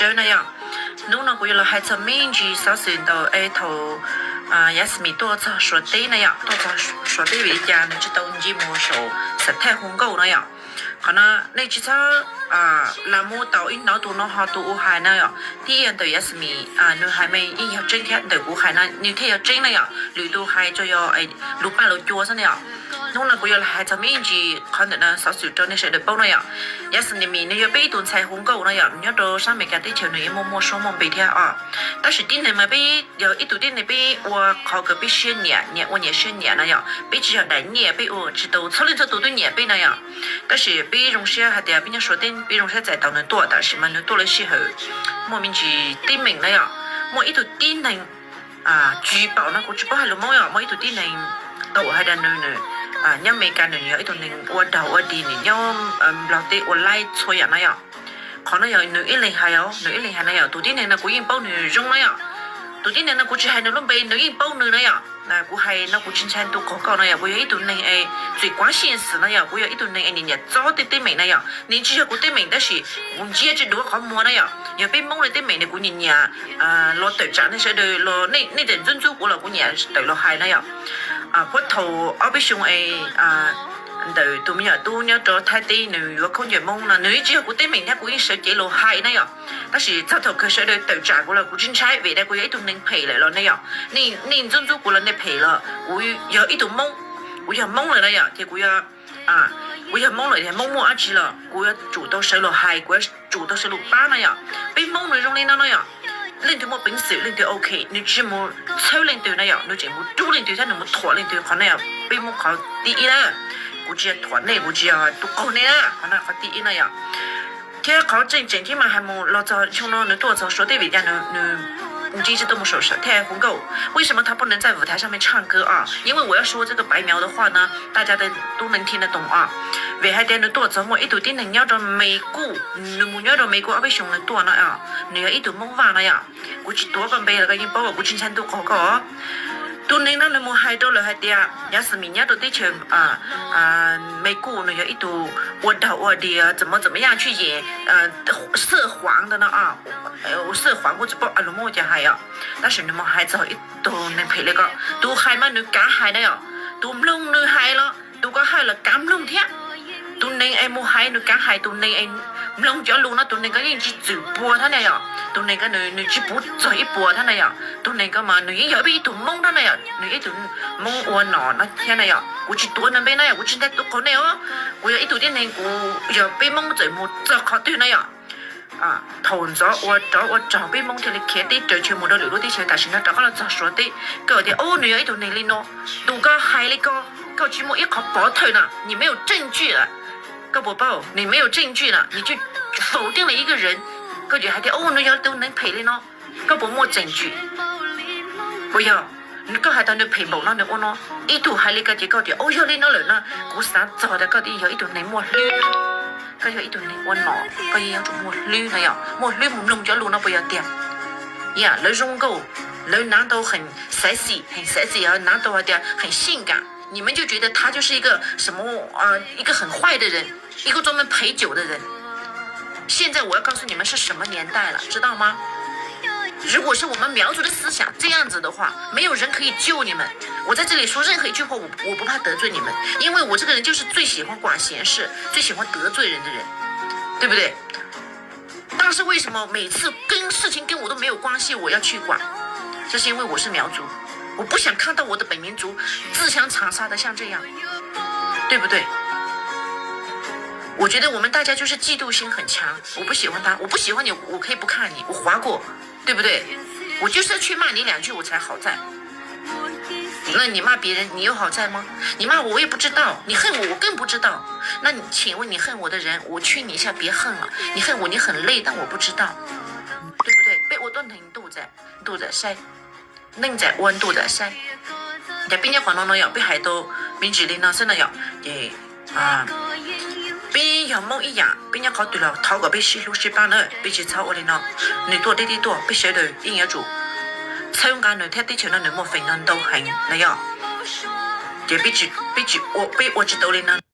Sawv na yom, hnub no kuv yuav los hais txog me ntsis xov xwm ntawm es thaum Yasmine tuaj txog Suav teb na yom, tuaj txog Suav teb vim li cas nws tsis tau nce mus saum xav thaj hu nkauj na yom. Qhov no nej tsis txhob lam mus tau ib hnov tus no ho tus ub hais na yom. Thiab ntawm Yasmine nws hais mas yeej yog tseeb thiab, ntawm kuv hais no nws thiaj yog tseeb na yom, lwm tus hais tsuas yog lus paj lus cua xwb na yom. Hnub no kuv yuav los hais txog me ntsis qhov ntawm no xov xwm rau nej sawv daws paub na yom. Yasmine nws yog peb ib tug ntxhais hu nkauj na yom, nyob rau sab Amelikas teb chaws nws yeej muaj muaj suab muaj npe thiab os. Tab sis tib neeg mas peb yog ib tug tib neeg peb ua qhov kws peb siab nyiam, nyiam ua nyiam siab nyiam na yom, peb tsis yog daim nyiaj, peb ua tsis tau txhua leej txhua tus twb nyiam peb na yom. Tab sis peb zoo siab hais tias peb nyob Suav teb peb zoo siab txais tau nws tuaj, tab sis mas nws tuaj lawv sij hawm muaj me ntsis teeb meem na yom. Muaj ib tug tib neeg tsis paub no kuv tsis paub hais lus Hmoob yom, muaj ib tug tib neeg tau hais tias nws nws nyob Amelikas nws yog ib tug neeg ua daug ua dig, nws nyob Nplog teb ua laib txhua yam na yom. Qhov no yog nws ib leeg hais os, nws ib leeg hais na yom. Tus tib neeg no kuv yeej paub nws zoo na yom. Tus tib neeg no kuv tsis hais nws lub npe, nws yeej paub nws na yom. Kuv hais no kuv tsis ntshai tus qaug koj na yom, kuv yog ib tug neeg es txwm kuav siej xwm na yom, kuv yog ib tug neeg es nyiam nyiam txob tej teeb meem na yom. Nws tsis yog kuv teeb meem tab sis kuv ntsia tsis dua qhov muag na yom. Yog peb Hmoob li teeb meem ne kuv nyiam nyiam los tawm tsam nej sawv daws los nej tawm ntxub ntxub kuv los kuv nyiam tawm los hais na yom. Puag thaum ob peb xyoo es ntawm tus me nyuam tub nyob rau Thaib teb nws yuav khaub ncaws Hmoob no nws tsis yog kuv teeb meem thiab kuv yeej sawv cev los hais na yom. Tab sis txog thaum kawg sawv daws tawm tsam kuv los kuv tsis ntshai vim tias kuv yog ib tug neeg phem lawm los ne yom. Nej ntxub ntxub kuv los nej phem los kuv yog ib tug Hmoob, kuv yog Hmoob lawm na yom, ces kuv yog kuv yog Hmoob lawm, Hmoob muaj dab tsi los kuv yuav tsum tau sawv los hais, kuv yuav tsum tau sawv los pab na yom. Peb Hmoob nws zoo li no no yom, leej twg muaj peev xwm leej twg ok, nws tsis mus txhawb leej twg na yom, nws tseem mus rub leej twg thiab nws mus thuam leej twg, qhov no yog peb Hmoob qhov thib ib na. Kuv tsis yog thuam nej, kuv tsis yog tus qaug nej na, qhov no qhov thib ib na yom. Thiab qhov tseem tseem thiab mas hais mus los txog xyoo no nws tuaj txog Suav teb vim cas nws nws 你这一直都没有手手，他还不够。为什么他不能在舞台上面唱歌啊？因为我要说这个白描的话呢，大家的都能听得懂啊。Vim hais tias nws tuaj txog muaj ib tug tib neeg nyob rau Mes Kus, nws mus nyob rau Mes Kus ob peb xyoos nws tuaj no, nws yog ib tug Hmoob Vaj no yom. Kuv tsis tuav koj npe los koj yeej paub, kuv tsis ntshai ntuj qaug koj. Tus neeg no nws mus hais rau lawv hais tias Yasmine nyob rau teb chaws Mes Kus nws yog ib tug ua daug ua dig, txawm mov txawm mov yaj tshwj yem, xwj huav ntawd no, xwj huav kuj tsis paub lus Hmoob cas hais os. Tab sis nws mus hais txog ib tug neeg phem li ko, tus hais mas nws kav hais na yom, tus mloog nws hais los tus ko hais los kav mloog thiab. Tus neeg es mus hais nws kav hais, tus neeg es mloog cov lus no tus neeg ko yeej tsis txwm puas thiab na yom, tus neeg ko nws tsis puv txog ib puas thiab na yom, tus neeg ko mas nws yeej yog peb ib tug Hmoob thiab na yom, nws ib tug Hmoob ua nom no thiab na yom. Kuv tsis tuav nws npe na yom, kuv tsis ntshai ntuj qaug nej os. Kuv yog ib tug tib neeg, kuv yog peb Hmoob txawm mus txog qhov twg na yom, thaum ntxov ua rov ua rog peb Hmoob thiaj li khiav teb raws chaw mus rau lwm lub teb chaws, tam sim no rov qab los txog Suav teb, koj tias ub nws yog ib tug neeg li no, tus koj hais li ko, koj tsis muaj ib qho pov thawj na, 你没有证据了, koj puas paub, 你没有证据了, 你就否定了一个人, koj tsis hais tias ub nws yog tus neeg phem li no, koj puas muaj tseem tswm? Puas yog koj hais tias nws phem npaum no nws ua no, ib tug hais li ko ces koj tias ub yog li no lawm no, kuv xav txog tias koj yeej yog ib tug neeg muaj hlwb, koj yog ib tug neeg ua nom, koj yeej yuav tsum muaj hlwb no yom, muaj hlwb mus mloog cov lus no puas yog tiag? Yam lawv zoo nkauj, lawv 男的很 sexy, 很 sexy, 男的 hais tias 很性感, 你们就觉得他就是一个什么，呃，一个很坏的人，一个专门陪酒的人。现在我要告诉你们是什么年代了，知道吗？如果是我们苗族的思想这样子的话，没有人可以救你们。我在这里说任何一句话，我我不怕得罪你们，因为我这个人就是最喜欢管闲事，最喜欢得罪人的人，对不对？但是为什么每次跟事情跟我都没有关系，我要去管？这是因为我是苗族，我不想看到我的本民族自相残杀的像这样，对不对？我觉得我们大家就是嫉妒心很强，我不喜欢他，我不喜欢你，我可以不看你，我划过，对不对？我就是要去骂你两句，我才好在。那你骂别人，你有好在吗？你骂我，我也不知道，你恨我，我更不知道。那你，请问你恨我的人，我劝你一下，别恨了。你恨我，你很累，但我不知道，对不对？被我断成肚子，肚子晒，嫩仔窝肚子晒。Ces peb nyob qhov no no yom, peb hais tau me ntsis li no xwb no yom. Ces peb yog Hmoob ib yam, peb nyob qhov twg los thov kom peb sib hlub sib pab na, peb tsis txhob ua li no. Nws tuaj teb tib tuaj, peb sawv daws yeej yuav tsum txhawb nqa nws thiab, teb chaws no nws muaj feem no ntau heev na yom. Ces peb tsis, peb tsis ua, peb ua tsis tau li no.